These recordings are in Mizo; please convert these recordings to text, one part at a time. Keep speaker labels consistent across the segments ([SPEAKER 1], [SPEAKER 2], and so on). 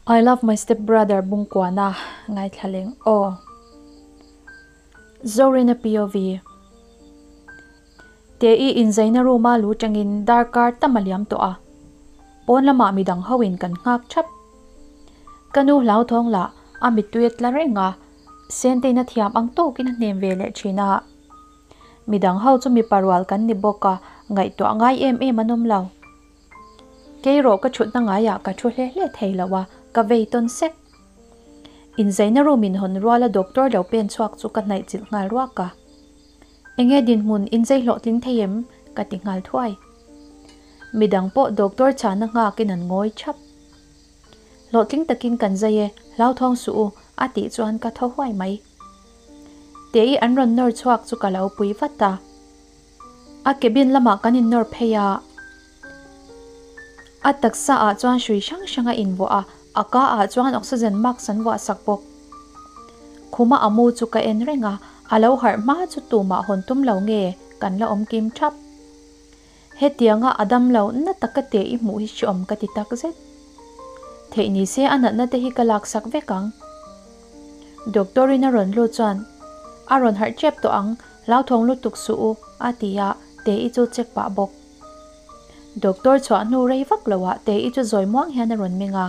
[SPEAKER 1] I love my step brother Bungkuana ngaithla leng aw. Zorina POV. Te i inzaina room a lu tangin darkar tam a liam tawh a. Pawn lamah midang ho in kan nghak thap. Ka nu hlauthawng lah a mittui a tla reng a, Sentein a thiam ang tawkin a hnem ve leh thin a. Midang ho chu mipa rual kan ni bawk a, ngaihtuah ngai em em an awm lo. Kei rawh ka thutna ngaiah ka thu hle hle thei lo a, ka vei tawn sek. Inzaina room in hawn ruala doctor lo pen chhuak chu ka hnaih chilh nghal ruak a. Enge dinhmun inzei hlawhtling thei em? ka ti nghal thuai. Midang pawh doctor chhana nghakin an ngawi thap. Hlawhtling takin kan zai e, hlauthawng suh u, a tih chuan ka thaw huai mai. Tei an rawn nawr chhuak chu ka lo pui vat a. A cabin lamah kan innawr phei a. A taksa ah chuan hrui hrang hrang a invuah a, a ka ah chuan oxygen mask an vuah sak bawk. Khuma a mu chu ka en reng a, a lo harh hma chu tumah hawn tum lo nge kan la awm kim thap. Hetianga a dam lo na taka teh i hmuh hi hreawm ka ti tak zet. Theih ni se a natna te hi ka laksak vek ang. Doctor in a rawn lut chuan a rawn harh tep tawh ang, hlauthawng lutuk suh u a ti a, Tei chu check pah bawk. Doctor chhuah hnu rei vak lo ah Tei chu zawi muang hian a rawn meng a.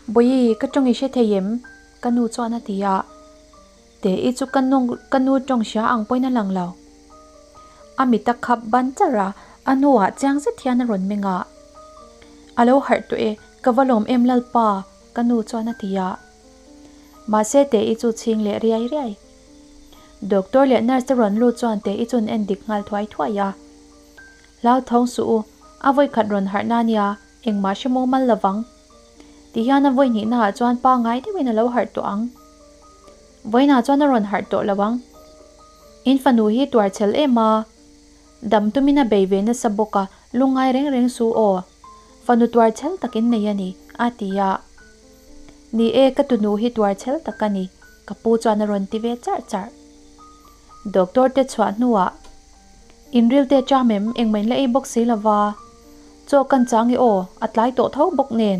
[SPEAKER 1] Bawihi, ka tawng i hre thei em? Ka nu chuan a ti a. Tei chu ka nu ka nu tawng hria ang pawhin a lang lo. A mit a khap ban char a, a hnuah chiang zet hian a rawn meng a. A lo harh tawh e, ka va lawm em Lalpa, ka nu chuan a ti a. Mahse Tei chu chhing leh riai riai. Doctor leh nurse te rawn lut chuan Tei chu an en dik nghal thuai thuai a. Hlauthawng suh u, a vawikhat rawn harh na nia, engmah hre mumal lovang. Ti hian a vawi hnihna ah chuan pangai deuhin a lo harh tawh ang. Vawiinah chuan a rawn harh tawh lo ang. In fanu hi tuar chhel em a, dam tumin a bei ve nasa bawk a, lungngai reng reng su aw. Fanu tuar chhel tak in nei a ni, a ti a. Ni e, ka tunu hi tuar chhel tak a ni, ka pu chuan a rawn ti ve charh charh. Doctor te chhuah hnuah, In rilte cham em, engmah in la ei bawk si lova. Chaw kan chang i aw, a tlai tawh tho bawk nen.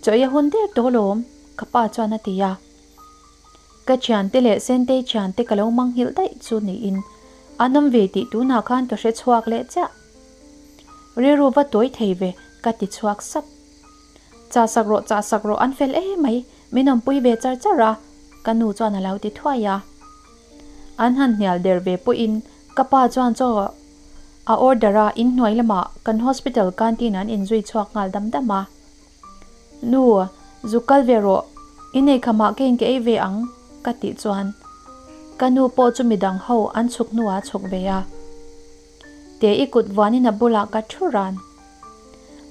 [SPEAKER 1] Chaw ei a hun der tawh alawm, ka pa chuan a ti a. Ka thiante leh Sentei thiante ka lo manghilh daih chu niin an awm ve tih tunah khan ka hre chhuak leh chiah. Rilru va tawi thei ve ka ti chhuak sap. Chah sak rawh chah sak rawh an fel emai min awmpui ve char char a ka nu chuan a lo ti thuai a. An han hnial der ve pawhin ka pa chuan chaw a order a inhnuai lamah kan hospital canteen an inzui chhuak nghal dam dam a. Nu, zuk kal ve rawh, i nei khamah keiin ka ei ve ang, ka tih chuan ka nu pawh chu midang ho an chhuk hnuah a chhuk ve a. Te i kut vuanin a bulah ka thu ran.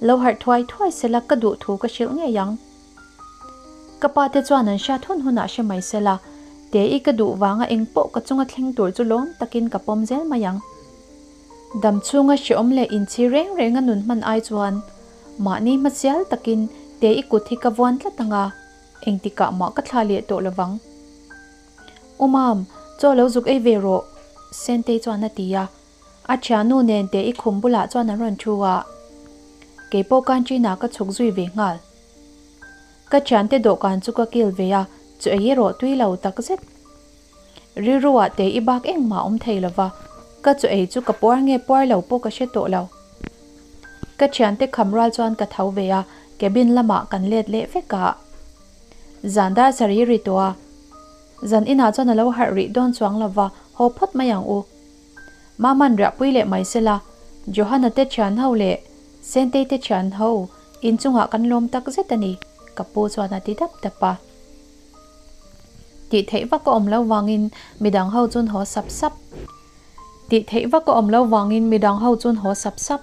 [SPEAKER 1] Lo harh thuai thuai sela ka duh thu ka hrilh ngei ang. Ka pa te chuan an hriat hun hunah hre mai sela, te i ka duh vanga eng pawh ka chunga thleng tur chu lawm takin ka pawm zel mai ang. Dam chhunga hreawm leh inchhir reng renga nun hman ai chuan mahni hmasial takin te i kut hi ka vuan tlat ang a, engtikah mah ka thla leh tawh lovang. U Mam, chaw lo zuk ei ve rawh, Sentei chuan a ti a. A thiannu nen te i khum bulah chuan an rawn thu a. Keipawh canteen-ah ka chhuk zui ve nghal. Ka thiante dawhkan chu ka kil ve a, chaw ei erawh tui lo takzet. Rilruah te i bak engmah awm thei lova, ka chaw ei chu ka puar nge puar lo pawh ka hre tawh lo. Ka thiante kham rual chuan ka tho ve a, cabin lamah kan let leh vek a. Zan dar sarih ri tawh a, zan inah chuan a lo harh rih dawn chuang lova, haw phawt mai ang u. Maman riahpui leh mai sela, Johanna te thian ho leh Sentei te thian ho inchungah kan lawm tak zet a ni, ka pu chuan a ti dap dap a. Tih theih vak a awm lo vangin midang ho chun haw sap sap. Tih theih vak a awm lo vangin midang ho chun haw sap sap.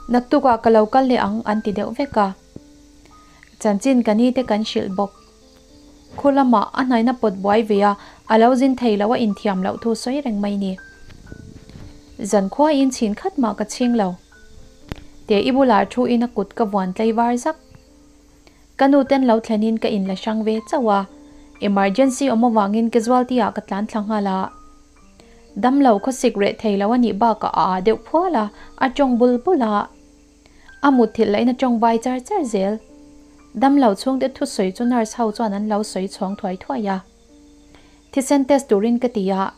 [SPEAKER 1] Naktukah ka lo kal leh ang an ti deuh vek a. Chanchin ka ni te kan hrilh bawk. Khu lamah a hnaina pawt buai ve a, a lo zin thei lo a inthiam loh thu sawi reng mai ni. Zankhuain chhin khat mah ka chhing lo. Te i bulah thu in a kut ka vuan tlei var zak. Ka nu ten lo thlenin ka inla hrang ve chauh a, emergency awm avangin casualty ah ka tlan thla nghal a. Damlo khawsik reh thei lo a nih bakah a ah deuh phual a, a tawng bul bul a. A mutthilh lahin a tawng vai char char zel. Damlo chhungte thusawi chu nurse ho chuan an lo sawi chhawng thuai thuai a. Thisen test turin ka ti a,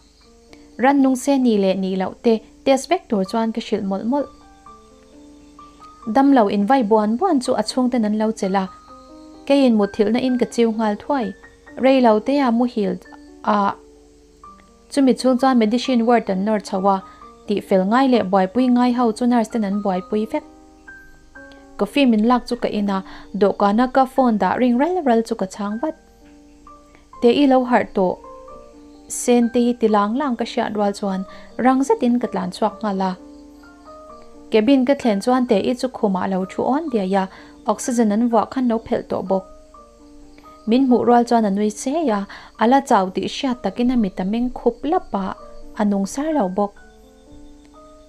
[SPEAKER 1] rannung se ni leh nih loh te test vek tur chuan ka hrilh mawlh mawlh. Damlo in vai buan buan chu a chhungten an lo chelh a, keiin mutthilhna in ka chiu nghal thuai. Rei lo te a muhil a, chumi chhung chuan medicine ward an nawr chho a, tihfel ngai leh buaipui ngai ho chu nurse ten an buaipui vek. Coffee min lak chu ka in a, dawhkana ka phone dah ring ral ral chu ka chhang vat. Te i lo harh tawh. Sentei ti lang lang ka hriat rual chuan rang zetin ka tlan chhuak nghal a. Cabin ka thlen chuan Te i chu khumah lo thu awn diai a, oxygen an vuah khan lo phelh tawh bawk. Min hmuh rual chuan a nui chei a, a la chau tih hriat takin a mit a meng khup lap a, a nung sar lo bawk.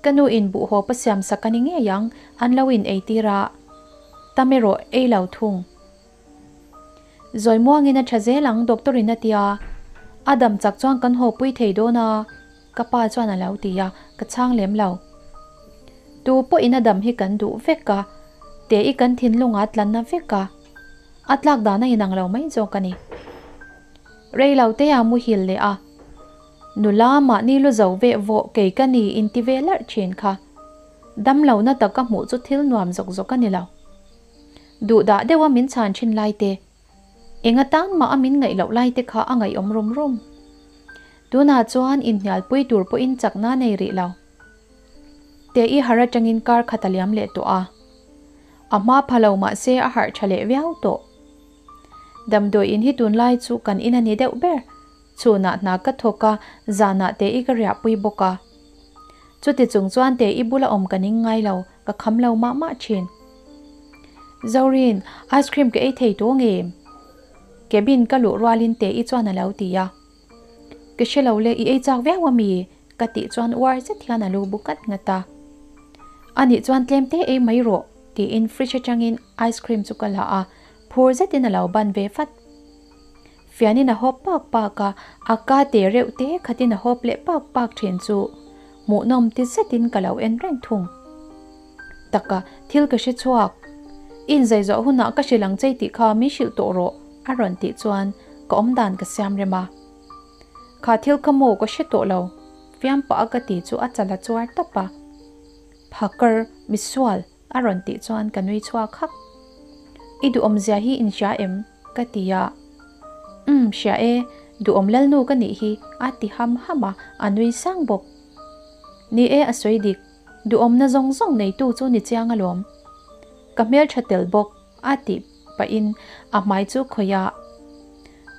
[SPEAKER 1] Ka nu in buhhawp a siam sak a ni ngei ang, an lo in ei tir a, tam erawh ei lo thung. Zawi muangin a tha zel ang doctor in a ti a, a dam chak chuan kan haw pui thei dawn a, ka pa chuan a lo ti a, ka chhang lem lo. Tu pawh in a dam hi kan duh vek a, te i kan thinlung ah tlanna vek a, a tlak dan a inang lo mai zawk a ni. Rei lo te a muhil leh a, nula mahni lu zo veh vawh kei ka ni inti ve larh thin kha, dam lohna taka hmuh chu thil nuam zawk zawk a ni lo. Duh dah deuha min chhan thin lai te, eng atan mah a min ngaih loh lai te kha a ngaihawm rum rum. Tunah chuan inhnialpui tur pawhin chakna nei rih lo. Te i harh atangin kar khat a liam leh tawh a. A hma pha lo mah se a harh tha leh viau tawh. Damdawi in hi tunlai chu kan in a ni deuh ber. Chhunah hna ka thawk a, zanah te i ka riahpui bawk a. Chuti chung chuan te i bula awm ka ning ngai lo, ka kham lo mah mah thin. Zorin, ice cream ka ei thei tawh ngem? Cabin ka luh rualin te i chuan a lo ti a. Ka hre lo le, i ei chak viau ami? Ka tih chuan uar zet hian a lu bu nghat nghat a. Anih chuan tlem te ei mai rawh, tiin fridge atangin ice cream chu ka la a, phur zetin a lo ban ve vat. Fianin a hawp pak pak a, a ka te reuh te khatin a hawp leh pak pak thin chu hmuhnawm ti zetin ka lo en reng thung. Taka, thil ka hre chhuak. Inzai zawh hunah ka hrilh ang chei tih kha min hrilh tawh rawh a rawn tih chuan ka awmdan ka siam rem a. Kha thil kha maw ka hre tawh lo, fiam pah a ka ti chu a chal a chuar tap a. Phakar, misual, A rawn tih chuan ka nui chhuak hak. I duhawmzia hi in hria em? ka ti a. Umm, hria e, duhawm lalnu ka nih hi, a ti ham ham a, a nui sang bawk. Ni e, a sawi dik, duhawmna zawng zawng neitu chu ni chiang alawm. Ka hmeltha tel bawk, a tih pahin a hmai chu khawih a.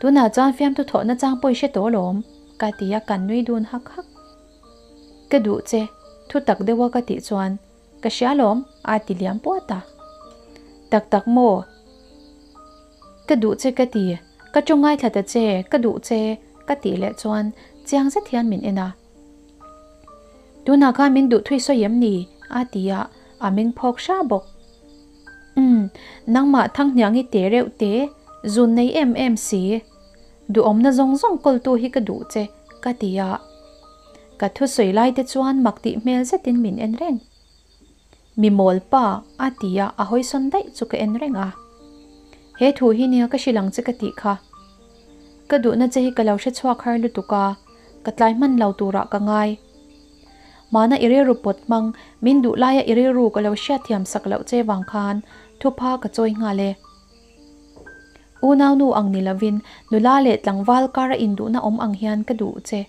[SPEAKER 1] Tunah chuan fiamthu thawhna chang pawh i hre tawh alawm, ka ti a, kan nui dun hak hak. Ka duh che, thu tak deuha ka tih chuan Ka hria lawm, a ti liam puat a. Tak tak maw? Ka duh che ka ti, ka tawng ngaithla ta che, ka duh che, ka tih leh chuan chiang zet hian min en a. Tunah khan min duh thui sawi em ni? a ti a, a meng phawk hra bawk. Umm, nangmah Thanghniangi te reuh te, zun nei em em si. Duhawmna zawng zawng kawltu hi ka duh che, ka ti a. Ka thusawi lai te chuan mak tih hmel zetin min en reng. Mi mawl pa, a ti a, a hawisawn daih chu ka en reng a. He thu hi nia ka hrilh ang che ka tih kha. Ka duhna che hi ka lo hre chhuak har lutuk a, ka tlai hman lo turah ka ngai. Mahna i rilru pawt hmang, min duh laia i rilru ka lo hriatthiam sak loh che vang khan thupha ka chawi nghal e. Unaunu ang ni lovin nula leh tlangval kara induhna awm ang hian ka duh che.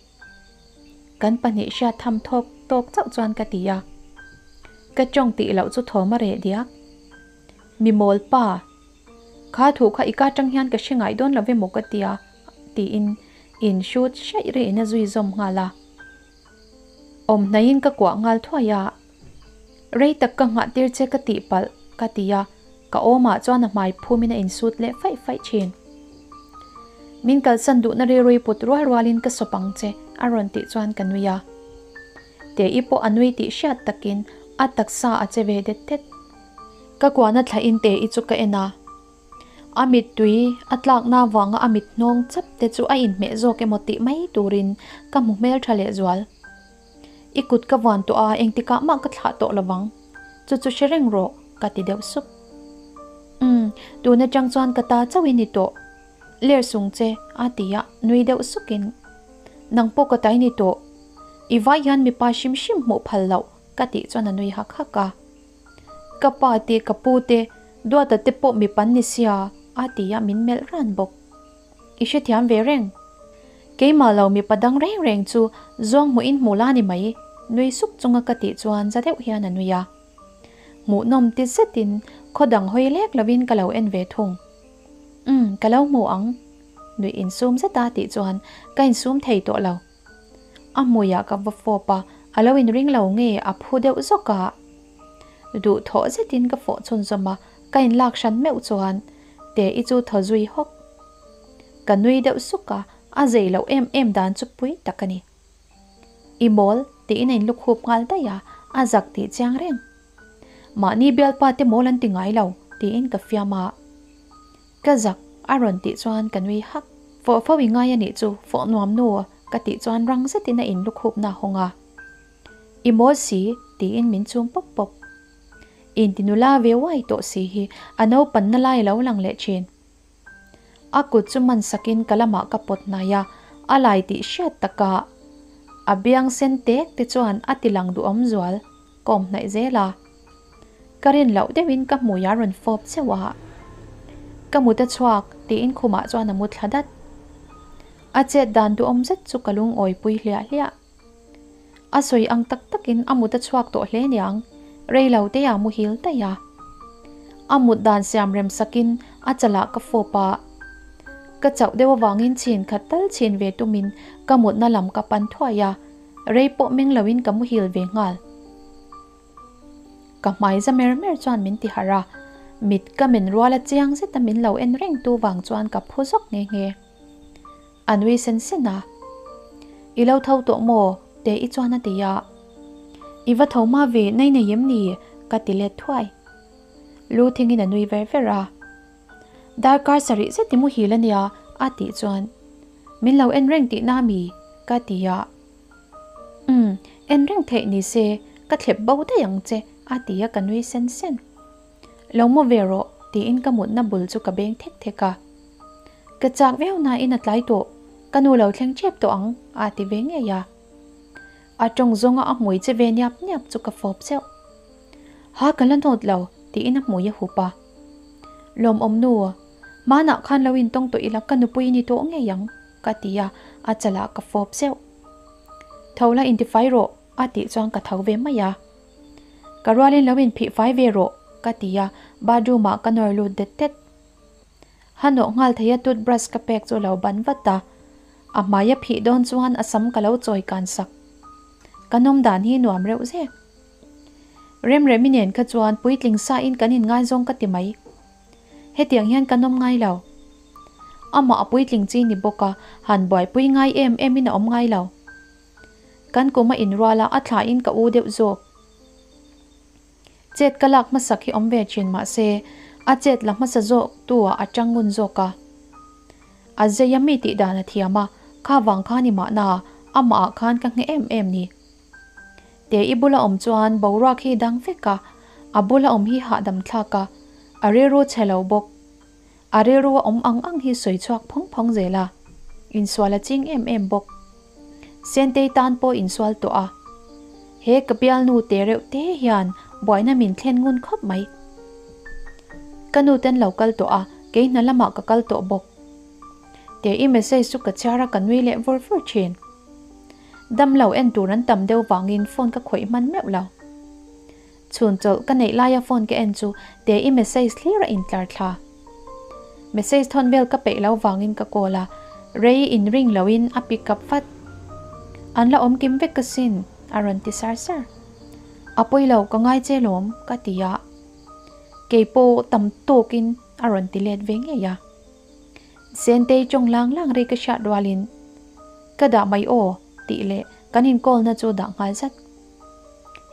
[SPEAKER 1] Kan pahnih hriat tham thawk tawk chauh chuan ka ti a. Ka tawng tih loh chu thawm a reh diak. Mi mawl pa. Kha thu kha i ka tang hian ka hre ngai dawn lo emaw ka tia tiin in hrut hraih rihin a zui zawm nghal a. Awm hnaihin ka kuah nghal thuai a. Rei tak ka nghah tir che ka tih palh ka ti a, ka awmah chuan a hmai phumin a insut leh faih faih thin. Min kalsan duhna rilrui put rual rualin ka sawp ang che a rawn tih chuan ka nui a. Te-i pawh a nui tih hriat takin a taksa a che ve det det. Ka kuahna thlahin Te-i chu ka en a. A mittui a tlakna avanga a mit hnawng chap te chu a inhmeh zawk emaw tih mai turin ka hmu hmeltha lehzual. I kut ka vuan tawh a, engtikah mah ka thlah tawh lovang. Chu chu hre reng rawh, ka ti deuh sup. Umm, tun atang chuan ka ta chauh i ni tawh. Ler sung che, a ti a, nui deuh sukin, Nang pawh ka ta i ni tawh. I vai hian mipa hrim hrim hmuh phal loh, ka tih chuan a nui hak hak a. Ka pa te, ka pu te, Duata te pawh mipa an ni sia, a ti a, min melh ran bawk. I hrethiam ve reng. Keimah lo mipa dang reng reng chu zawng hmuhin hmu la ni mai, nui suk chunga ka tih chuan za deuh hian a nui a. Hmuhnawm ti zetin khaw dang hawi lek lovin ka lo en ve thung. Umm, ka lo hmu ang, nuih insum zeta tih chuan ka insum thei tawh lo. A hmuiah ka va fawp a, a lo inring lo nge a phu deuh zawk a. Duh thawh zetin ka fawh chhunzawm a, ka inlak hran meuh chuan Te-i chu thaw zui hawk. Ka nui deuh suk a, a zei loh em em dan chu pui tak a ni. I mawl tiin a inlukhup nghal daih a, a zak tih chiang reng. Mahni bialpa te mawl an ti ngai lo tiin ka fiam a. Ka zak a rawn tih chuan ka nui hak. Fawh fo i ngai a nih chu, fawh nuam nu ka tih chuan rang zetin a inlukhup na hawng a. I mawl si tiin min chum pawp pawp. Intinula ve uai tawh si hi a naupanna lai a lo lang leh thin. A kut chu man sakin ka lamah ka pawt hnai a, a lai tih hriat takah a biang sen tek te chuan a ti lang duhawm zual ka awm hnaih zel a. Ka rin loh deuhin ka hmui a rawn fawp cheuh a, Ka mut a chhuak tiin khumah chuan a mu thla dat. A chet dan duhawm zet chu ka lungawi pui hliah hliah. A sawi ang tak takin a mut a chhuak tawh hle niang, rei lo te a muhil daih a. A mut dan siam rem sakin a chalah ka fawp a. Ka chauh deuh avangin chhin khat tal chhin ve tumin ka mutna lam ka pan thuai a, rei pawh meng loin ka muhil ve nghal. Ka hmai za mer mer chuan min ti harh a, mit ka men rual a chiang zeta min lo en reng tu vang chuan ka phu zawk nghe nghe. A nui sen sen a. I lo tho tawh maw? Te i chuan a ti a. I va tho hma ve nai nei em ni? Ka ti let thuai. Lu thingin a nui ver ver a. Darkar sarih zet i muhil a nia a tih chuan min lo en reng tihna mi? Ka ti a. Umm, en reng theih ni se ka thlep bo daih ang che a ti a ka nui sen sen. Lo mu ve rawh tiin ka mutna bul chu ka beng thek thek a. Ka chak viau nain a tlai tawh, ka nu lo thleng chep tawh ang a ti ve ngei a. A tawng zawnga a hmui che ve niap niap chu ka fawp zeuh. Ha ka la nawt lo tiin a hmui a hup a. Lawmawm nu, hmanah khan lo intawng tawh ila ka nupui i ni tawh ngei ang ka ti a, a chalah ka fawp zeuh. Tho la intifai rawh a tih chuan ka tho ve mai a. Ka rualin lo inphih fai ve rawh ka ti a, bathroom ah ka nawr lut det det. Ha nawh nghal thei a toothbrush ka pek chu a lo ban vat a, a hmai a phih dawn chuan a sam ka lo chawi kan sak. Ka nawm dan hi nuam reuh zek. Remremi nen kha chuan puitling sa in kan inngaizawng ka ti mai. Hetiang hian ka nawm ngai lo. Amah a puitling chi ni bawk a, han buaipui ngai em em in a awm ngai lo. Kan kum a inrual a, a thla in ka u deuh zawk. Chet ka lak hmasak hi awm ve thin mahse a chet la hmasa zawk tu ah a tang ngun zawk a. A zei a mi tih dan a thiam a, kha vang khan i mahna amah ah khan ka nghe em em ni. Te i bula awm chuan boruak hi dang vek a, a bula awm hi hahdam thlak a, a rilru chhe lo bawk. A rilru a awm ang ang hi sawi chhuak phawng phawng zel a, insual a ching em em bawk. Sentei tan pawh insual tawh a. He ka bialnu te reuh te hian buaina min thlen ngun khawp mai. Ka nu ten lo kal tawh a, kei hna lamah ka kal tawh bawk. Te i message chu ka chhiar a ka nui leh vur vur thin. Damlo en tur an tam deuh vangin phone ka khawih hman meuh lo. Chhun chawlh ka neih laia phone ka en chu te i message thlir a intlar thla. Message thawn vel ka peih lo vangin ka call a, rei in ring loin a pick up vat. An la awm kim vek ka sin, a rawn ti sar sar. A pawi lo, ka ngai che lawm, ka ti a. Kei pawh tam tawkin a rawn ti let ve ngei a. Sentei tawng lang lang ri ka hriat rualin, Ka dah mai aw, tih leh kan in call na chu dah nghal zat.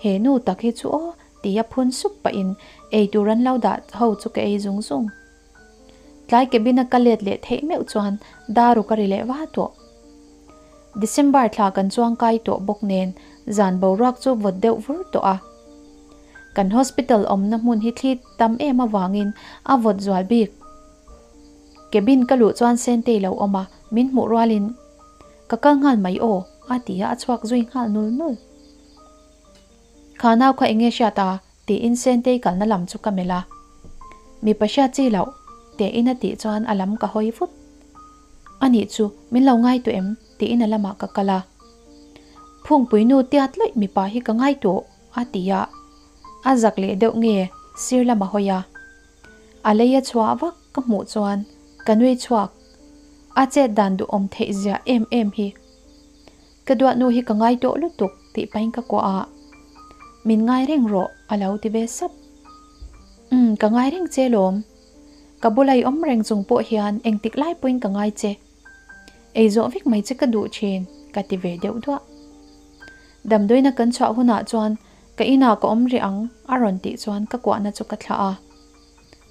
[SPEAKER 1] He nu tak hi chu aw tia phun sup pahin ei tur an lo dah ho chu ka ei zung zung. Tlai cabin a ka let leh theih meuh chuan daru ka ri leh va tawh. December thla kan chuang kai tawh bawk nen zan boruak chu vawt deuh vur tawh a. Kan hospital awmna hmun hi thli tam em avangin a vawt zual bik. Cabin ka luh chuan Sentei lo awm a, min hmuh rualin, Ka kal nghal mai aw, a ti a, a chhuak zui nghal nul nul. Kha nau kha enge hriat a? tiin Sentei kalna lam chu ka melh a. Mipa hriat chi loh, tein a tih chuan a lam ka hawi vut. Anih chu, min lo ngai tawh em? tiin a lamah ka kal a. Phungpui nu tiat lawih mipa hi ka ngai tawh, a ti a. A zak leh deuh nge sir lam a hawi a. A lei a chhuah vak ka hmuh chuan ka nui chhuak. A chet dan duhawm theih zia em em hi. Ka duatnu hi ka ngai tawh lutuk tih pahin ka kuah a. Min ngai reng rawh a lo ti ve sap. Umm ka ngai reng che lawm. Ka bula i awm reng chung pawh hian engtik lai pawhin ka ngai che. Ei zawh vek mai che ka duh thin ka ti ve deuh duah. Damdawiina kan chhuah hunah chuan ka inah ka awm rih ang a rawn tih chuan ka kuahna chu ka thlah a.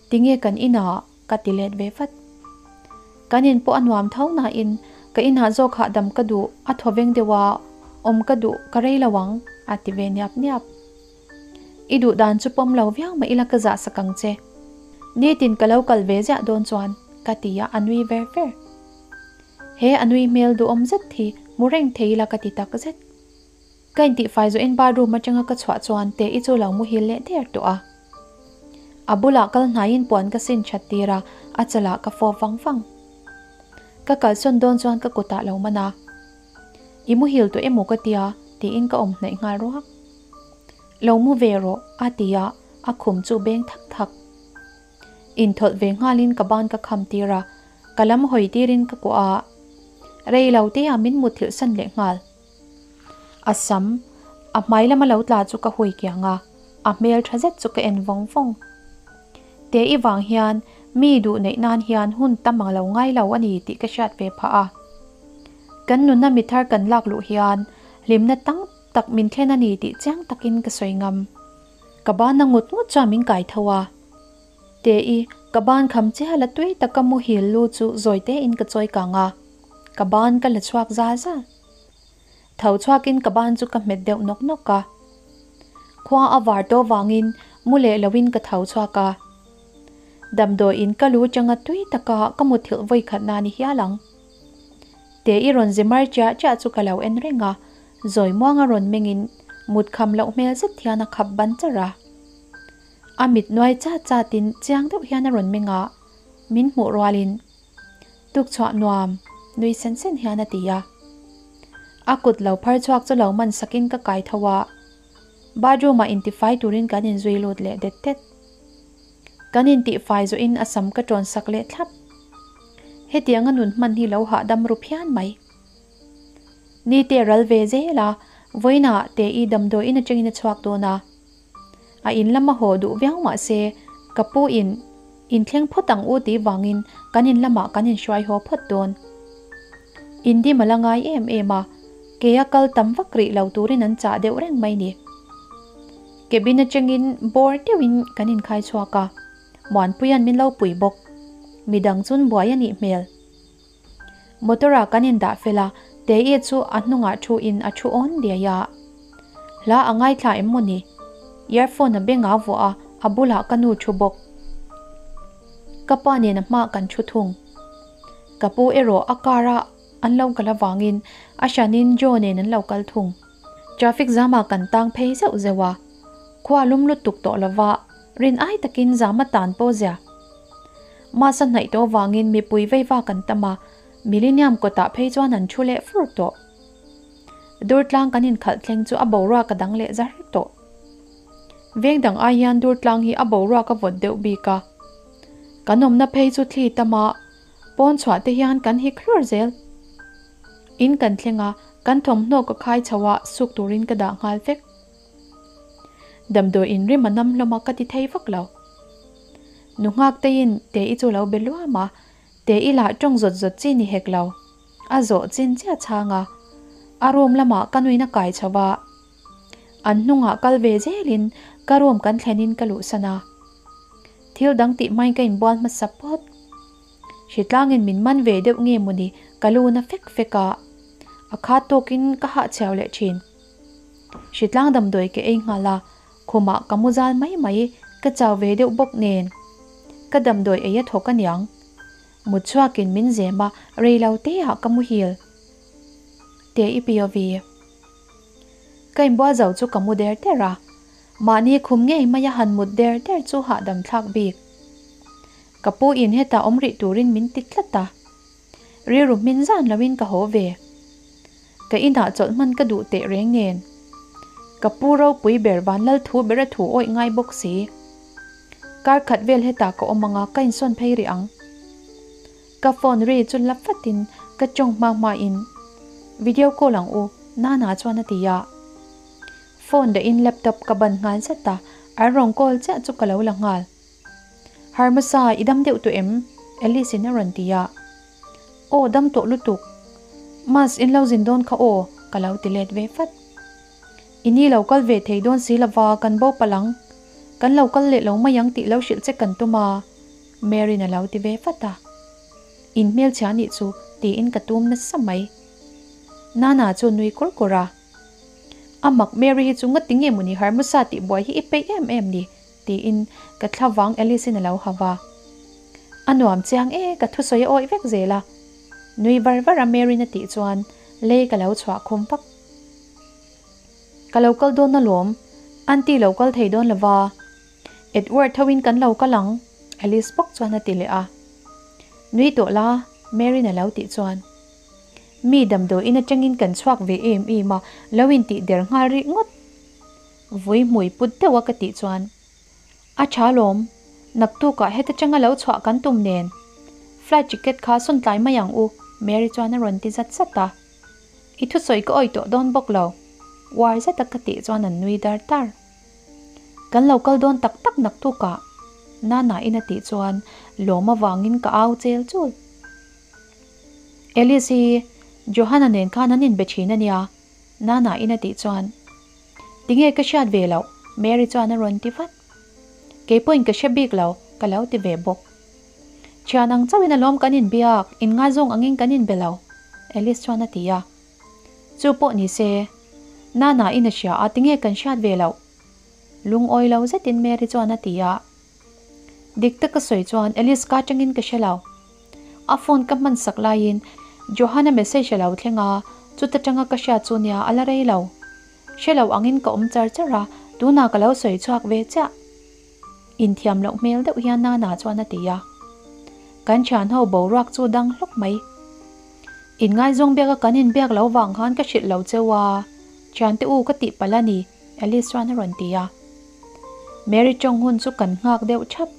[SPEAKER 1] Tinge kan inah ka ti let ve vat. Kan in pawh a nuam tho nain ka inah zawk hahdam ka duh a thaw veng deuh a, awm ka duh ka rei lo ang a ti ve niap niap. I duh dan chu pawm lo viau mah ila ka zah sak ang che. Nitin ka lo kal ve ziah dawn chuan ka ti a a nui ver ver. He a nui hmel duhawm zet hi hmu reng thei ila ka ti tak zet. Ka intihfai zawhin bathroom atanga ka chhuah chuan Te-i chu lo muhil leh der tawh a. A bulah kal hnaiin puan ka sin that tir a, a chalah ka fawp vang vang. Ka kalsawn dawn chuan ka kutah lo man a. I muhil tawh emaw ka tia tiin ka awm hnaih nghal ruak. Lo mu ve rawh a ti a, a khum chu beng thak thak. Inthawlh ve nghalin ka ban ka kham tir a, ka lam hawi tirin ka kuah a. Rei lo te ah min mutthilh san leh nghal. A sam, a hmai lama lo tla chu ka hui kiang a, a hmel tha zet chu ka en vawng vawng. Te i vang hian mi duh neih nan hian hun tam ang lo ngai lo a ni tih ka hriat ve phah a. Kan nunna mi thar kan lak luh hian hlimna tang tak min thlen a ni tih chiang takin ka sawi ngam. Ka ban a ngut ngut chuan min kai tho a. Te i, ka ban kham chiah la tui taka muhil lu chu zawi tein ka chawi kang a, ka ban ka la chhuak zal zal. Tho chhuakin ka ban chu ka hmet deuh nawk nawk a. Khua a var tawh vangin mu leh loin ka tho chhuak a. Damdawiin ka lu changa tui taka ka muthilh vawi khat na ni hial ang. Te i rawn zi mar chiah chiah chu ka lo en reng a, zawi muanga rawn mengin mut kham loh hmel zet hian a khap ban char a. A mit nuai chat chatin chiang deuh hian a rawn meng a, min hmuh rualin Tukchhuah nuam, nui sen sen hian a ti a. A kut lo phar chhuak chu lo man sakin ka kai tho a. Bathroom ah intifai turin kan inzui lut leh det det. Kan intihfai zawhin a sam ka tawn sak leh thlap. Hetianga nun hman hi lo hahdam ru phian mai. Nite ral ve zel a, vawiinah Te-i damdawiin atangin a chhuak dawn a. A in lama haw duh viau mah se, ka pu in inthleng phawt ang u tih vangin kan in lamah kan inhruai haw phawt dawn. Indim a la ngai em em a, kea kal tam vak rih lo turin an chah deuh reng mai ni. Cabin atangin bawr deuhin kan inkhai chhuak a, Muanpuia'n min lo pui bawk. Midang chun buai a nih hmel. Motor ah kan indah fel a, Tei chu a hnungah thu in a thu awn diai a. Hla a ngaithla em maw ni? Earphone a bengah a vuah a, a bulah ka nu thu bawk. Ka pa nen a hmaah kan thu thung. Ka pu erawh a car a an lo kal avangin a hranin Joe nen an lo kal thung. Traffic zam ah kan tang phei zeuh zeuh a, khua lum lutuk tawh lova rin ai takin zam a tan pawh zia. Masa hnaih tawh avangin mipui veiva kan tam a, Millennium kawtah phei chuan an thu leh fur tawh. Durtlang kan inkhalh thleng chu a boruak a dang leh zar tawh. Veng dang ai hian Durtlang hi a boruak a vawt deuh bik a. Kan awmna phei chu thli tam a, pawn chhuah te hian kan hik hlur zel. In kan thleng a, kan thawmhnaw ka khai chho a, suk turin ka dah nghal vek. Damdawi inrim a nam hlawm a ka ti thei vak lo. Nu nghak teiin Te-i chu lo be luam a, Te-i lah tawng zawt zawt chi ni hek lo. A zawh chin chiah chhang a, a room lamah ka nuin a kai chho a. An hnungah kal ve zelin ka room kan thlenin ka luhsan a. Thil dang tih hmain ka inbual hmasa phawt. Hritlangin min man ve deuh nge mawni ka lu na fek fek a, a khat tawkin ka hahchhiau leh thin. Hritlang damdawi ka ei nghal a. Khumah ka mu zal mai mai, ka chau ve deuh bawk nen. Ka damdawi ei a thawk aniang. Mut chhuakin min zem a, rei lo te ah ka muhil. Te i POV. Ka inbual zo chu ka mu der der a, mahni khum ngei maia han mut der der chu hahdam thlak bik. Ka pu in hetah awm rih turin min ti tlat a, rilru hmin zan loin ka haw ve. Ka inah chawlh hman ka duh teh reng nen. Ka pu ropui ber Vanlal thu ber a thu awih ngai bawk si. Kar khat vel hetah ka awm anga ka insawn phei rih ang. Ka phone ri chu la fatin ka tawng hma hmain video call ang u Nana chuan a ti a. Phone dahin laptop ka ban nghal zat a, an rawn call chiah chu ka lo la nghal. Harmasa i dam deuh tawh em? Alice in a rawn ti a. Aw dam tawh lutuk. Mas in lo zin dawn kha aw ka lo ti let ve fat. I ni lo kal ve thei dawn si lova kan bo palh ang. Kan lo kal leh lo mai ang tih lo hrilh che kan tum a. Mary'n a lo ti ve vat a. In hmelchhia nih chu tiin ka tum nasa mai. Nana chu nui kur kur a. A mak Mary hi chu ngati nge mawni Harmusa tih buai hi i peih em em ni tiin ka thlavang Alice-in a lo ha va. A nuam chiang e ka thusawi a awih vek zel a. Nui var var a Mary'n a tih chuan lei ka lo chhuah khum vak. Ka lo kal dawn alawm, Aunty lo kal thei dawn lova. Edward thoin kan lo kal ang, Alice bawk chuan a ti leh a. Nui tawh la, Mary'n a lo tih chuan. Mi damdawiin atangin kan chhuak ve em em a, lo intih der nghal rih ngawt. Vui hmui put deuh a ka tih chuan. A tha lawm, naktukah heta tanga lo chhuah kan tum nen. Flight ticket kha sawn tlai mai ang u, Mary chuan a rawn ti zat zat a. I thusawi ka awih tawh dawn bawk lo, uar zet a ka tih chuan an nui dar dar. Kan lo kal dawn tak tak naktukah, Nana in a tih chuan lawm avangin ka au chel chul. Alice hi Johanna nen khan an inbe thin a nia, Nana in a tih chuan. Tinge ka hriat ve loh, Mary chuan a rawn ti vat. Keipawhin ka hre bik lo, ka lo ti ve bawk. Thian ang chauhin alawm kan inbiak, inngaizawng angin kan inbe lo, Alice chuan a ti a. Chu pawh ni se, Nana in a hria a, tinge kan hriat ve loh? Lungawi lo zetin Mary chuan a ti a. Dik taka sawi chuan Alice ka atangin ka hre lo. A phone ka hman sak laiin Johanna message a lo thleng a, chuta tanga ka hriat chu nia a la rei lo. Hre lo angin ka awm char char a, tunah ka lo sawi chhuak ve chiah. Inthiam loh hmel deuh hian Nana chuan a ti a. Kan thian ho boruak chu dang hlawk mai. Inngaizawng biaka kan inbiak lo vang khan ka hrilh lo cheu a, thiante u ka tih palh a ni, Alice chuan a rawn ti a. Mary tawng hun chu kan nghak deuh thap.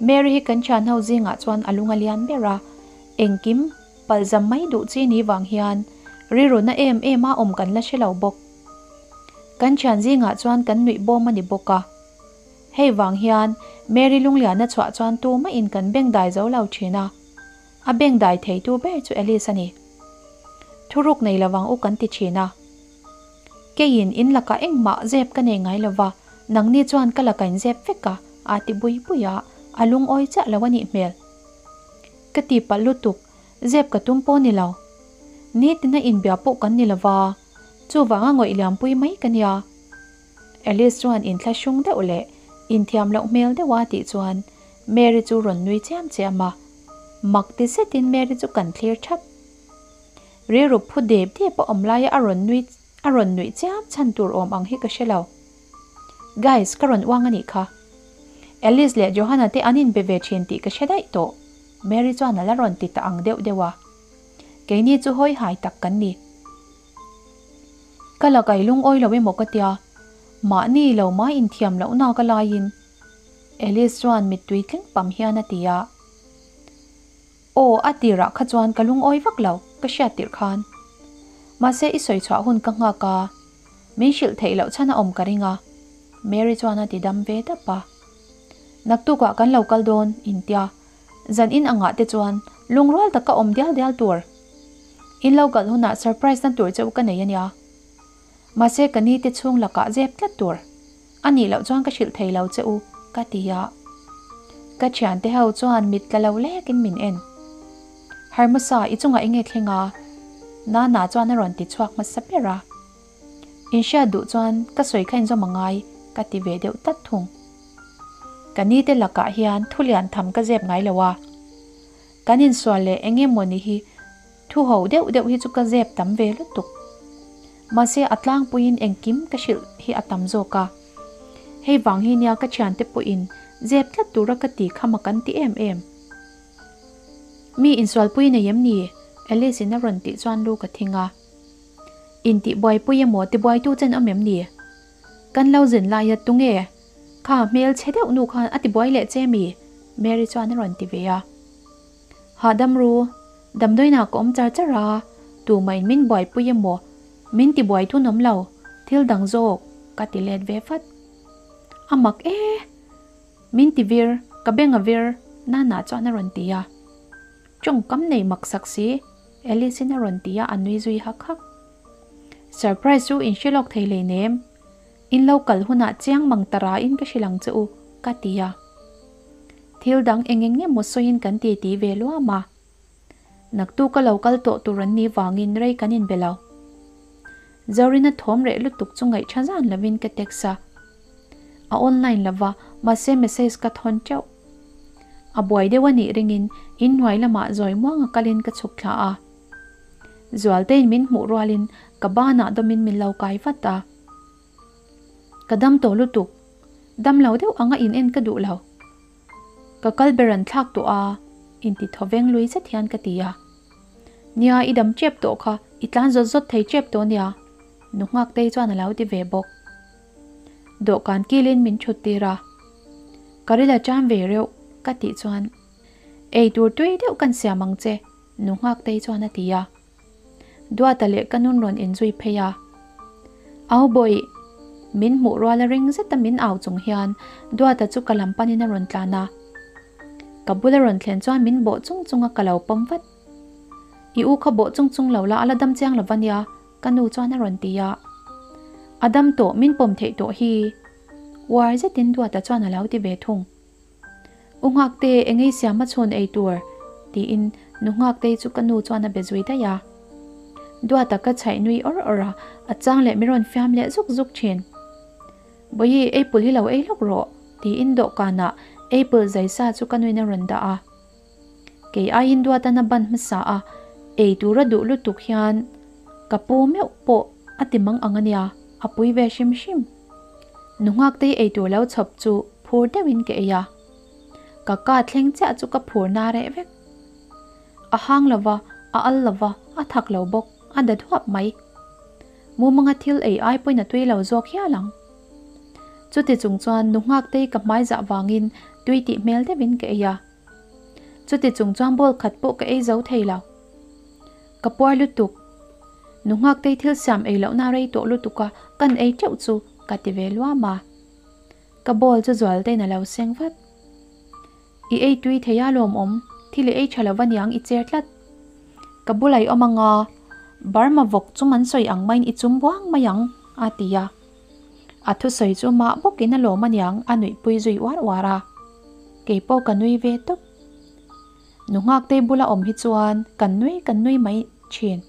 [SPEAKER 1] Mary hi kan thian ho zingah chuan a lung a lian ber a, engkim palzam mai duh chi ni vang hian rilru na em em a awm kan la hre lo bawk. Kan thian zingah chuan kan nuih bawm a ni bawk a. Hei vang hian Mary lungliana chhuah chuan tumah in kan beng dai zo lo thin a. A beng dai theitu ber chu Alice a ni. Thuruk nei lovang u kan ti thin a. Keiin in lakah engmah zep ka nei ngai lova, nangni chuan ka laka in zep vek a, aa ti bui bui a, a lungawi chiah lo a nih hmel. Ka ti palh lutuk, zep ka tum pawh ni lo. Nitina inbia pawh kan ni lova, chuvanga ngawih liampui mai ka nia. Alice chuan inthlahrung deuh leh inthiam loh hmel deuh a tih chuan Mary chu rawn nui chiam chiam a, mak ti zetin Mary chu kan thlir thap. Rilru phu dep dep a awm laia a rawn nui a rawn nuih chiam chhan tur awm ang hi ka hre lo. Guys, ka rawn uang a nih kha. Alice leh Johanna te an inbe ve thin tih ka hre daih tawh, Mary chuan a la rawn ti ta ang deuh deuh a. Keini chu hawi hai tak kan ni. Ka la kai lungawi lo emaw ka tia, mahni lo mai inthiam lohna ka laiin Alice chuan mittui tling pam hian a ti a. Aw, a tirah kha chuan ka lungawi vak lo, ka hriat tirh khan. Mahse i sawi chhuah hun ka nghak a, min hrilh theih loh chhan a awm ka ring a, Mary chuan a ti dam ve dap a. Naktukah kan lo kal dawn, intia. Zan in angah te chuan lungrual taka awm dial dial tur. In lo kal hunah surprise na tur che u ka nei a nia. Mahse ka ni te chhung lakah zep tlat tur. A nih loh chuan ka hrilh thei lo che u, ka ti a. Ka thiante ho chuan mit tla lo lekin min en. Harmusa, i chungah enge thleng a? Nana chuan a rawn ti chhuak hmasa ber a. In hriat duh chuan ka sawi kha inzawm a ngai. ka ti ve deuh tlat thung. Ka ni te lakah hian thu lian tham ka zep ngai lo a. Kan insual leh eng nge mawni hi thu ho deuh deuh hi chu ka zep tam ve lutuk. Mahse a tlangpuiin engkim ka hrilh hi a tam zawk a. Hei vang hi nia ka thiante pawhin zep tlat tura ka ti kha mak an ti em em. Mi insualpui nei em ni? Alice in a rawn tih chuan lu ka thing a. Intih buaipui emaw tibuaitu chen awm em ni? Kan lo zin laia tunge? Kha hmel chhe deuh nu khan a tibuai leh che mi? Mary chuan a rawn ti ve a. Hahdam ru, damdawiinah ka awm char char a, tumahin min buaipui emaw min tibuai thun awm lo, thil dang zawk ka ti let ve vat. A mak e! Min ti vir, ka beng a vir, Nana chuan a rawn ti a. Tawngkam nei mak sak si, Alice-in a rawn ti a, a nui zui hak hak. Surprise chu in hre lawk thei hleinem, in lo kal hunah chiang mang ta rain ka hrilh ang che u, ka ti a. Thil dang eng eng emaw sawiin kan ti ti ve luam a. Naktuk a lo kal tawh tur an nih vangin rei kan inbe lo. Zorina thawm reh lutuk chu ngaihṭha zan lovin ka text a. A online lova, mahse message ka thawn teuh. A buai deuh a nih ringin inhnuai lamah zawi muanga kalin ka chhuk thla a. Zualtein min hmuh rualin ka banah dawmin min lo kai vat a. Ka dam tawh lutuk, dam lo deuh anga in en ka duh lo. Ka kal ber an thlak tawh a, inti thaw veng lui zet hian ka ti a. Nia i dam tep tawh kha, i tlan zawt zawt thei tep tawh nia, nu Nghaktei chuan a lo ti ve bawk. Dawhkan kilin min thut tir a, Ka ril a ṭam ve reuh, ka tih chuan, Ei tur tui deuh kan siam ang che, nu Nghaktei chuan a ti a. Duata leh ka nun rawn inzui phei a. Au bawih! Min hmuh rual a ring zeta min au chung hian Duata chu ka lam panin a rawn tlan a. Ka bula rawn thlen chuan min bawh chung chung a ka lo pawm vat. I u kha bawh chung chung lo la a la dam chiang lo va nia, ka nu chuan a rawn ti a. A dam tawh, min pawm theih tawh hi. Uar zetin Duata chuan a lo ti ve thung. U Nghakte, engei siam a chhun ei tur? tiin nu Nghaktei chu ka nu chuan a be zui daih a. Duata ka chhaih nui awr awr a, a chang leh min rawn fiam leh zuk zuk thin. Bawihi, apple hi lo ei lawk rawh, tiin dawhkanah apple zai sa chu ka nuin a rawn dah a. Kei aiin Duatan a ban hmasa a, ei tura duh lutuk hian ka pu meuh pawh a ti mang ang a nia, a pui ve hrim hrim. Nu Nghaktei ei tur lo chhawp chu phur deuhin ka ei a. Ka ka thleng chiah chu ka phur na reh vek. A hang lova, a al lova, a thak lo bawk, a da duap mai. Mumanga thil ei ai pawhin a tui lo zawk hial ang. Chuti chung chuan nu Nghaktei ka hmai zah vangin tui tih hmel deuhin ka ei a. Chuti chung chuan bowl khat pawh ka ei zo thei lo. Ka puar lutuk. Nu Nghaktei thil siam ei lohna rei tawh lutuk a, kan ei teuh chu ka ti ve luam a. Ka bowl chu Zualtein a lo seng vat. I ei tui thei a lawmawm, thil i ei tha lo va niang i cher tlat. Ka bula i awm anga, Burma vawk chum an sawi ang maiin i chum buang mai ang, a ti a. A thusawi chu mah bawkin a lawm aniang a nuihpui zui uar uar a. Kei pawh ka nui ve tawp. Nu Nghaktei bula awm hi chuan kan nui kan nui mai thin.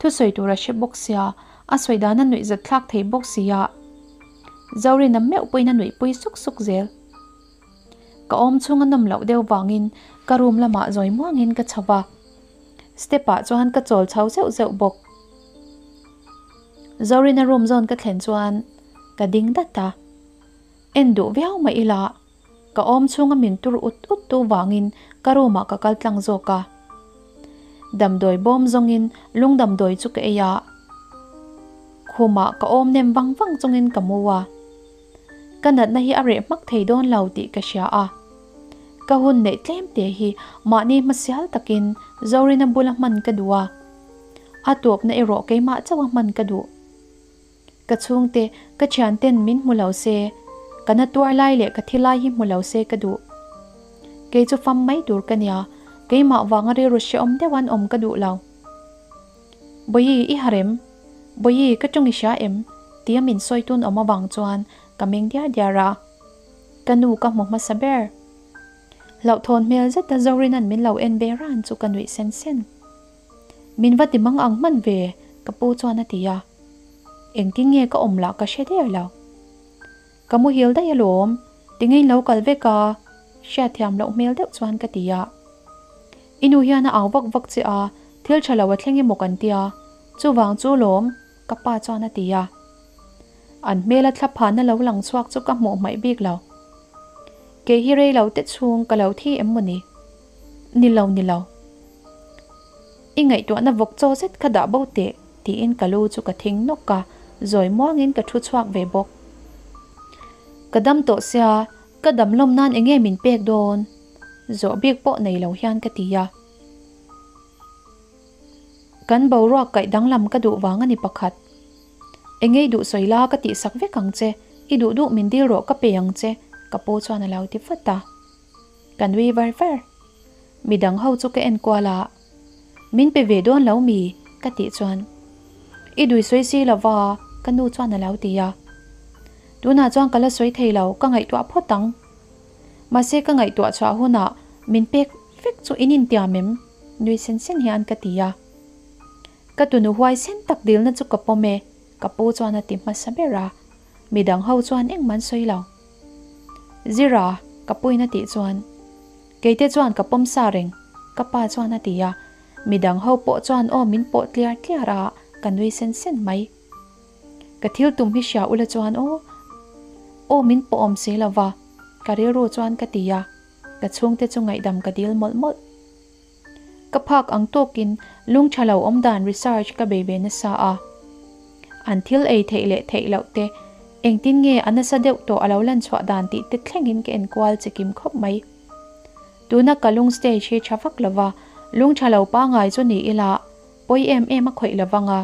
[SPEAKER 1] Thusawi tur a hre bawk sia, a sawi dan a nuih zat thlak thei bawk sia. Zorina meuh pawhin a nuihpui suk suk zel. Ka awm chhung a nawm loh deuh vangin ka room lamah zawi muangin ka chho va. Step ah chuan ka chawl chho zeuh zeuh bawk. Zorina room zawn ka thlen chuan ka ding dat a. En duh viau mah ila Ka awm chhunga min tur ut ut tu vangin ka room ah ka kal tlang zawk a. Damdawi bawm zawngin lung damdawi chu ka ei a. Khumah ka awm nem vang vang chungin ka mu a. Ka natna hi a reh hmak thei dawn lo tih ka hria a. Ka hun neih tlem te hi mahni hmasial takin Zorina bula hman ka duh a. A tawpna erawh keimah chauha hman ka duh. Ka chhungte, ka thianten min hmu lo se, ka na tuar lai leh ka thi lai hi hmu lo se ka duh. Kei chu fam mai tur ka nia, keimah vanga rilru hrehawm deuh an awm ka duh lo. Bawihi, i har em? Bawihi, ka tawng i hria em? tia min sawi tun awm avang chuan ka meng diar diar a. Ka nu ka hmu hmasa ber. Hlauhthawn hmel zeta Zorina'n min lo en ve ran chu ka nuih sen sen. Min va ti mang ang hman ve, ka pu chuan a ti a. Engtin nge ka awm lah ka hre der lo. Ka muhil daih alawm, tinge in lo kal vek a? Hriatthiam loh hmel deuh chuan ka ti a. I nu hian a au vak vak che a, thil tha lo a thleng emaw kan tia, chuvang chu lawm, ka pa chuan a ti a. An hmela thla phanna lo lang chhuak chu ka hmuh hmaih bik lo. Kei hi rei lo te chhung ka lo thi em maw ni? Ni lo, ni lo. I ngaihtuahna vawk chaw zet kha dah bo teh, tiin ka lu chu ka thing nawk a, zawi muangin ka thu chhuak ve bawk. Ka dam tawh sia, ka dam lawm nan enge min pek dawn? Zawh bik pawh nei lo hian ka ti a. Kan boruak kaih danglam ka duh vang a ni pakhat. Engei duh sawi la ka tihsak vek ang che, i duh duh min dil rawh ka pe ang che, ka pu chuan a lo ti vat a. Ka nui var var. Midang ho chu ka en kual a, Min pe ve dawn lo mi? ka tih chuan, I dui sawi si lo va, ka nu chuan a lo ti a. Tunah chuan ka la sawi thei lo, ka ngaihtuah phawt ang. Mahse ka ngaihtuah chhuah hunah min pek vek chu in intiam em? nui sen sen hian ka ti a. Ka tunu huai sen tak dilna chu ka pawm e, ka pu chuan a ti hmasa ber a, midang ho chuan engmah an sawi lo. Zira, ka puin a tih chuan, Keite chuan ka pawm sa reng, ka pa chuan a ti a, midang ho pawh chuan aw min pawh tliar tliar a, ka nui sen sen mai. Ka thil tum hi hria ula chuan aw, aw min pawh awm si lo va, ka rilru chuan ka ti a, ka chhungte chu ngaihdam ka dil mawlh mawlh. Ka phak ang tawkin lung tha lo awm dan research ka bei ve nasa a. An thil ei theih leh theih loh te, engtin nge a nasa deuh tawh a lo lan chhuah dan tih te thlengin ka enkual chikim khawp mai. Tuna ka lung stage hi tha vak lova, lung tha lo pangai chu ni ila pawi em em a khawih lovang a.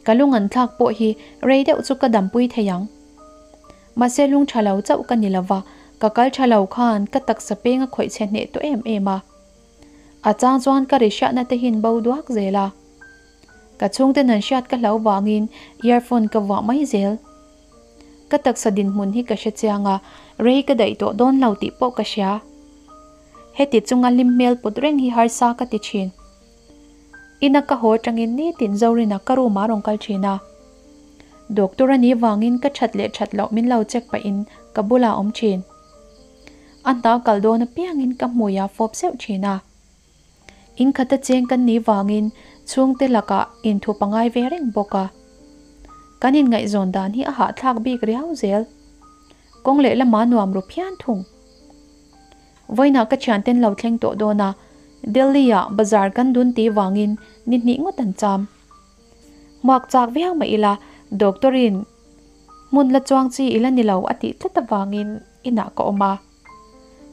[SPEAKER 1] Ka lung an thlak pawh hi rei deuh chu ka dampui thei ang. Mahse lung tha lo chauh ka ni lova, ka kal tha lo khan ka taksa peng a khawih chhe hneh tawh em em a. A chang chuan ka ri hriatna te hin bo duak zel a. Ka chhungten an hriat ka hlau vangin earphone ka vuah mai zel. Ka taksa dinhmun hi ka hre chiang a, rei ka daih tawh dawn lo tih pawh ka hria. Heti chunga hlim hmel put reng hi harsa ka ti thin. Ina ka haw atangin nitin Zorina ka room ah rawn kal thin a. Doctor a nih vangin ka that leh that loh min lo check pahin ka bulah a awm thin. A hna kal dawn apiangin ka hmui a fawp zeuh thin a. In khata cheng kan nih vangin chhungte lakah inthup a ngai ve reng bawk a. Kan inngaihzawn dan hi a hahthlak bik riau zel. Kawng leh lama nuam ru phian thung. Vawiinah ka thianten lo thleng tawh dawn a, Delhi-ah bazar kan dun tih vangin ni hnih ngawt an cham. Hmuak chak viau mah ila, doctor-in hmun la chuang chi ila ni lo a tih tlat avangin inah ka awm a.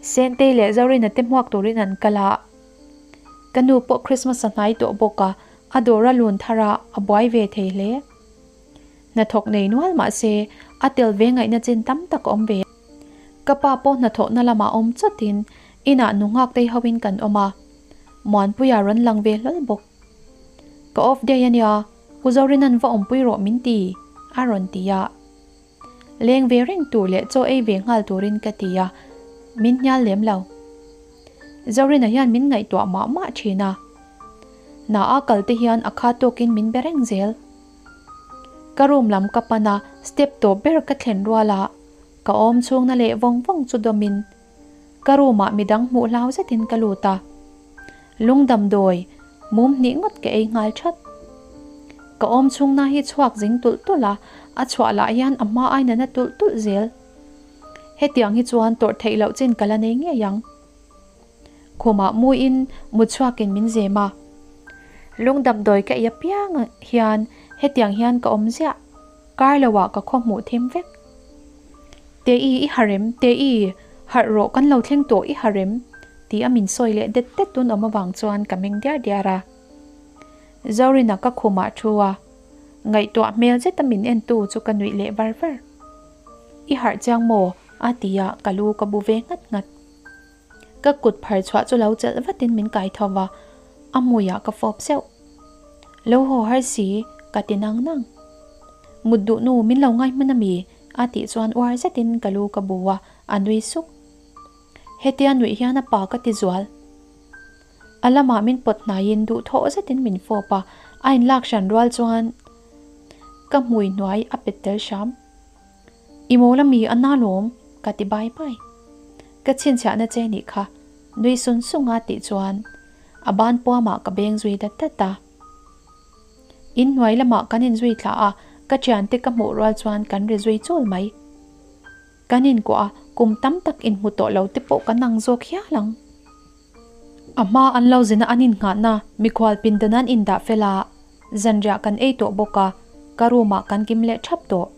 [SPEAKER 1] Sentei leh Zorina te hmuak turin an kal a. Ka nu pawh Christmas a hnai tawh bawk a, a dawr a lun thar a, a buai ve thei hle. Hnathawk nei nual mah se, a tel ve ngaihna chin tam tak a awm ve. Ka pa pawh hnathawhna lamah awm chawtin inah nu nghak tei hoin kan awm a, Muanpuia rawn lang ve hlawl bawk. Ka off day a nia, U Zorina'n va awmpui rawh min ti, a rawn ti a. Leng ve reng tur leh chaw ei ve nghal turin ka ti a, min hnial lem lo. Zorina hian min ngaihtuah mah mah thin a. Hna a kal te hian a kha tawkin min be reng zel. Ka room lam ka pan a, step tawp ber ka thlen rual a, ka awm chhungna leh vawng vawng chu dawmin ka room ah midang hmuh hlau zetin ka lut a. Lung damdawi mum hnih ngawt ka ei nghal that. Ka awm chhungna hi chhuak zing tulh tulh a, a chhuah lah hian a hma aina na tulh tulh zel. Hetiang hi chuan tawrh theih loh chin ka la nei ngei ang. Khumah muin mut chhuakin min zem a. Lung damdawi ka ei apiang hian hetiang hian ka awm ziah, kar loah ka khaw hmuh thim vek. Te-i i harem, Te-i, harh rawh kan lo thleng tawh i harem, ti a min sawi leh det det tun awm avang chuan ka meng diar diar a. Zorina ka khumah thu a, ngaihtuah hmel zeta min entu chu ka nuih leh var var. I harh chiang maw? a ti a, ka lu ka bu ve nghat nghat. Ka kut phar chhuah chu lo chelh vatin min kai tho va, a hmuiah ka fawp zeuh. Lo haw har si, ka ti nang nang. Mut duh nu min lo ngai hman ami? a tih chuan uar zetin ka lu ka bu a, a nui suk. Hetia nuih hian a pa ka ti zual. A lamah min pawt hnaiin duhthawh zetin min fawp a, a inlak hran rual chuan ka hmui hnuai a pet tel hram. I mawl ami a na lawm ka ti bai bai. Ka chhinchhiahna che nih kha nui sun sung a tih chuan a ban puamah ka beng zui dat dat a. In hnuai lamah kan inzui thla a, ka thiante ka hmuh rual chuan kan ri zui chul mai. Kan inkuah a, kum tam tak inhmu tawh lo te pawh kan ang zawk hial ang. A hma an lo zina an innghahna mikhual pindan an indah fel a, zanriah kan ei tawh bawk a, ka room ah kan kim leh thap tawh.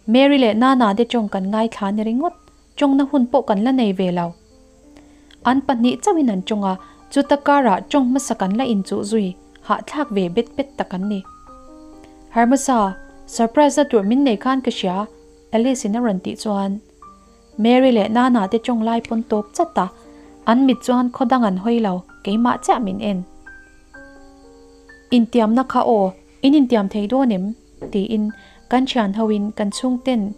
[SPEAKER 1] Mary leh Nana te tawng kan ngaithla ni ringawt, tawngna hun pawh kan la nei ve lo. An pahnih chauhin an tawng a, chuta karah tawng hmasa kan la inchuh zui, hahthlak ve bet bet tak an ni. Harmasa, surprise na tur min nei khan ka hria, Alice in a rawn tih chuan Mary leh Nana te tawng lai pawn tawp chat a, an mit chuan khaw dang an hawi lo, keimah chiah min en. Intiamna kha aw, in intiam thei dawn em? tiin kan thian hoin kan chhungten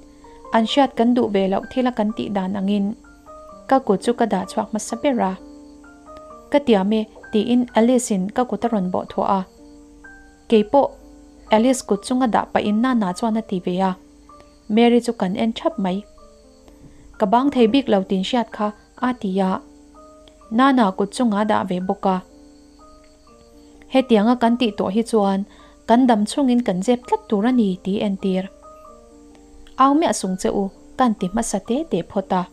[SPEAKER 1] an hriat kan duh ve loh thila kan tih dan angin ka kut chu ka dah chhuak hmasa ber a. Ka tiam e tiin Alice in ka kut a rawn bawh thuah a. Keipawh Alice kut chunga dah pahin Nana chuan a ti ve a. Mary chu kan en thap mai. Ka bang thei bik lo tin hriat kha a ti a. Nana kut chunga dah ve bawk a. Hetianga kan tih tawh hi chuan kan dam chungin kan zep tlat tur a ni tih entir. Au miah sung che u kan ti hmasa te te phawt a.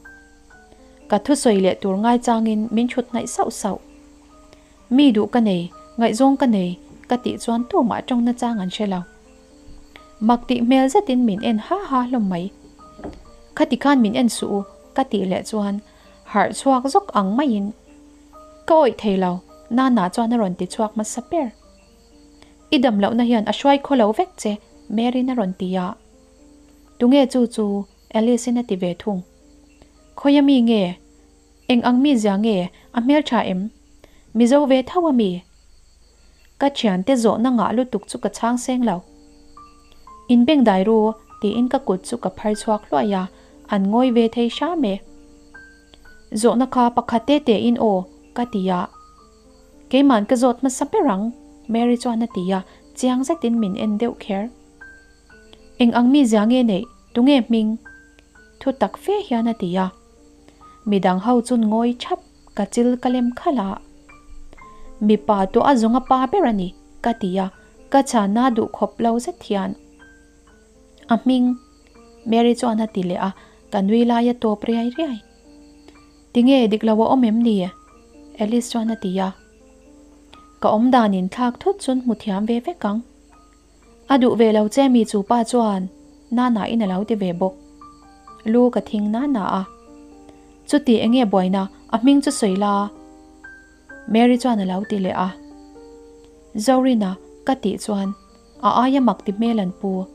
[SPEAKER 1] Ka thusawi leh tur ngaichangin min thut hnaih sauh sauh. Mi duh ka nei, ngaihzawng ka nei ka tih chuan tumah tawng nachang an hre lo. Mak tih hmel zetin min en ha ha hlawm mai. Khati khan min en suh u ka tih leh chuan harh chhuak zawk ang maiin ka awih thei lo, Nana chuan a rawn ti chhuak hmasa ber. I dam lohna hian a hruai khaw lo vek che Mary'n a rawn ti a. Tunge chu chu Alice-in a ti ve thung. Khawia mi nge? Eng ang mizia nge a hmeltha em? Mizo ve tho a mi? Ka thiante zawhna ngah lutuk chu ka chhang seng lo. In beng dai ru tiin ka kut chu ka phar chhuak hluai a, an ngawi ve thei hram e. Zawhna kha pakhat te te in aw ka ti a. Keiman ka zawt hmasa ber ang Mary chuan a ti a, chiang zetin min en deuh kher. Eng ang mizia nge neih? Tunge hming? Thu tak fe hian a ti a. Midang ho chu ngawi thap ka chil ka lem khalh a. Mipa tawh a zawng a pa ber a ni, ka ti a, ka chhana duh khawp lo zet hian. A hming? Mary chuan a ti leh a, ka nui lai a tawp riai riai. Tinge dik lo a awm em ni? Alice chuan a ti a. Ka awm danin thlak thut chun hmu thiam ve vek ang. A duh ve lo che mi chu pa chuan Nana in a lo ti ve bawk. Lu ka thing Nana a. Chuti enge buaina a hming chu sawi la. Mary chuan a lo ti leh a. Zorina ka tih chuan a aia mak ti hmel an pu.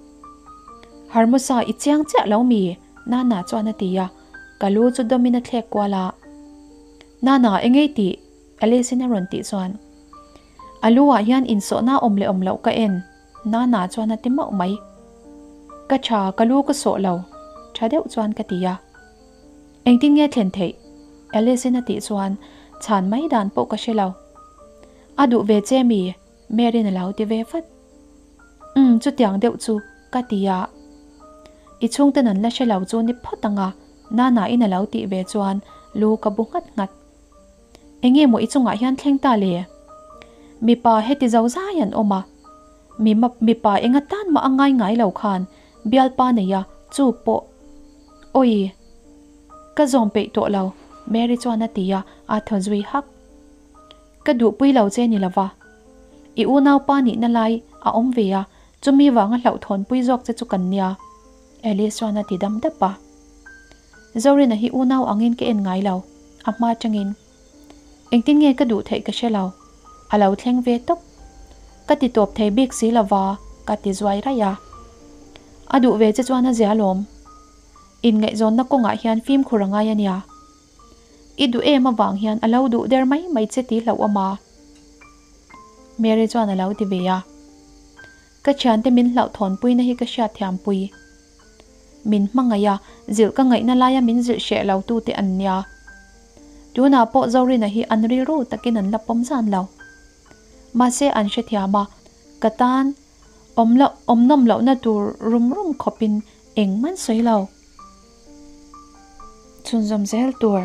[SPEAKER 1] Harmusa i chiang chiah lo mi Nana chuan a ti a, ka lu chu dawmin a thlek kual a. Nana enge i tih? Alice in a rawn tih chuan a lu ah hian insawhna awm leh awm loh ka en Nana chuan a ti mauh mai. Ka tha, ka lu ka sawh lo tha deuh chuan ka ti a. Engtin nge thlen theih? Alice in a tih chuan chhan mai dan pawh ka hre lo. A duh ve che mi? Mary in a lo ti ve vat. Umm chutiang deuh chu ka ti a. I chhungten an la hre lo chu ni phawt ang a Nana in a lo tih ve chuan lu ka bu nghat nghat. Enge maw i chungah hian thleng ta le? Mipa heti zo zai an awm a, mi mipa enga tan mah a ngai ngai lo khan bialpa nei a, chu pawh Awii! Ka zawm peih tawh lo, Mary chuan a ti a, a thaw zui hak. Ka duhpui lo che ni lova, i unaupa nihna lai a awm ve a, chumi vanga hlauhthawnpui zawk che chu kan nia, Alice chuan a ti dam dap a. Zorina hi unau angin ka en ngai lo, a hma atangin. Engtin nge ka duh theih ka hre lo, a lo thleng ve tawp. Ka ti tawp thei bik si lova ka ti zuai raih a. A duh ve che chuan a zia lawm. Inngaihzawnna kawngah hian fimkhur a ngai a nia. I duh em avang hian a lo duh der mai mai che tih hlauhawm a. Mary chuan a lo ti ve a. Ka thiante min hlauhthawnpuina hi ka hriatthiampui. Min hmangaih a, zilh ka ngaihna laia min zilh hreh lo tute an nia. Tunah pawh Zorina hi an rilru takin an la pawm zan lo. Mahse an hrethiam a, ka tan awm loh awm nawm lohna tur rum rum khawpin Engman sawi lo. Chhunzawm zel tur.